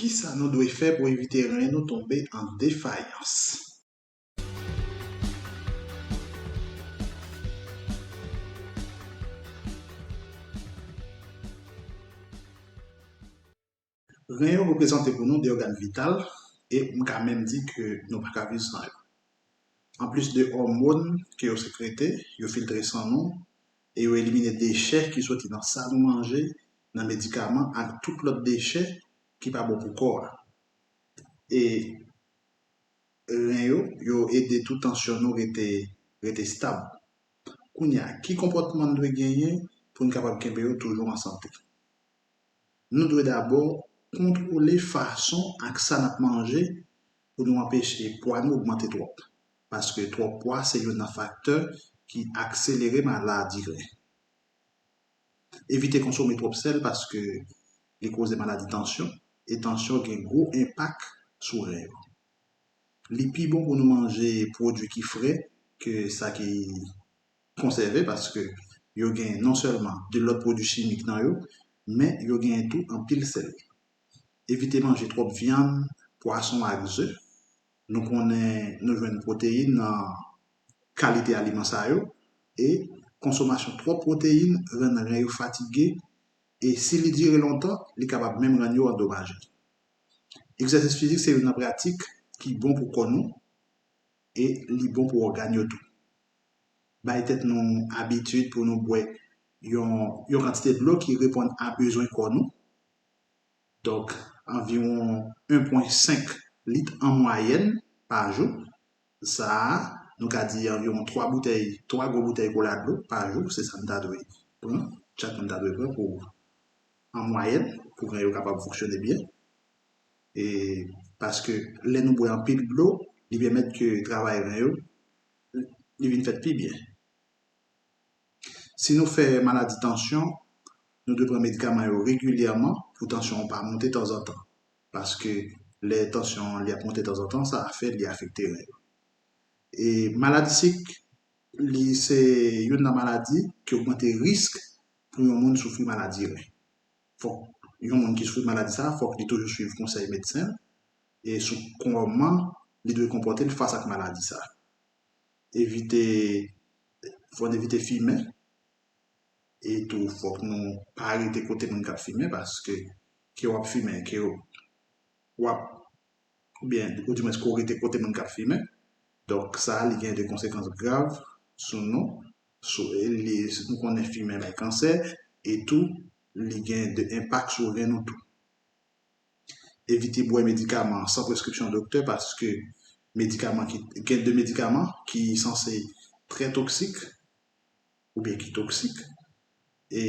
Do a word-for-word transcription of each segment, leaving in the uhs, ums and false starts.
Kisa nou dwe fè pou evite ren nou tonbe an defayans? Ren yo reprezante pou nou de ògàn vital, e m ka menm di ke nou pa ka viv san yo. Anplis de òmòn ke yo sekrete, yo filtre san nou, e yo elimine dechè ki soti nan sa nou manje, nan medikaman ak tout lòt dechè ki pa bon pou kò a. E ren yo, yo ede tou tansyon nou rete, rete stab. Kounye a, ki konpòtman n dwe genyen pou n kapab kenbe yo toujou an sante? Nou dwe dabò kontwole fason ak sa n ap manje pou nou anpeche pwa nou ogmante twòp. Paske twòp pwa se youn nan faktè ki akselere maladi ren. Evite konsome twòp sèl paske li koze maladi tansyon, e tansyon gen gwo enpak sou ren yo. Li pi bon pou nou manje pwodui ki fre ke sa ki konsève, paske yo gen non sèlman de lòt pwodui chimik nan yo, men yo gen tou anpil sèl. Evite manje twòp vyann, pwason ak ze. Nou konnen nou jwenn pwoteyin nan kalite aliman sa yo, e konsomasyon twòp pwoteyin rann ren yo fatige, e si li dire lontan, li kapab menm rann yo andomaje. Egzèsis fizik se youn nan pratik ki bon pou kò nou, e li bon pou ògàn yo tou. Bay tèt nou abitid pou nou bwè yon, yon kantite dlo ki reponn a bezwen kò nou. Donk, anviwon en pwen senk lit an mwayèn pa jou. Sa a, nou ka di anviwon twa boutèy, twa gwo boutèy kola dlo pa jou, se sa n ta dwe pran, chak moun ta dwe pran pou, an mwayèn, pou ren yo kapab fonksyone byen. E paske lè nou bwè anpil dlo, li pèmèt ke travay ren yo, li vin fèt pi byen. Si nou fè maladi tansyon, nou dwe pran medikaman yo regilyèman pou tansyon an pa monte tanzantan. Paske lè tansyon an li ap monte tanzantan, sa fè li afekte ren yo. E maladi sik, li se youn nan maladi ki ogmante risk pou yon moun soufri maladi ren. Fòk yon moun ki soufri maladi sa, fòk li toujou swiv konsèy medsen l e sou kòman li dwe konpòte l fas ak maladi sa. Evite, fò n evite fimen. E tou, fòk nou pa rete kote moun k ap fimen, paske ke w ap fimen, ke w ap, oubyen, oudimwens, ke w rete kote moun k ap fimen. Donk, sa a, li gen de konsekans grav sou nou. Sou, e li, nou konnen fimen bay kansè, e tou, li gen de enpak sou ren nou tou. Evite bwè medikaman san preskripsyon doktè, paske medikaman ki, gen de medikaman ki sanse trè toksik, oubyen ki toksik. E,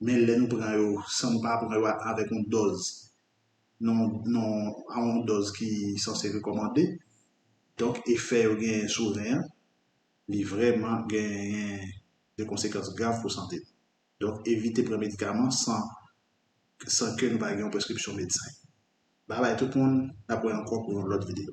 men lè nou pran yo, san nou pa pran yo a, avèk yon dòz, non, non, a yon dòz ki sanse rekòmande, donk, efè yo genyen sou ren an, li vrèman genyen de konsekans grav pou sante nou. Donk, evite pran medikaman san, san ke nou pa gen yon preskripsyon medsen. Babay tout moun, n ap wè ankò pou yon lòt videyo.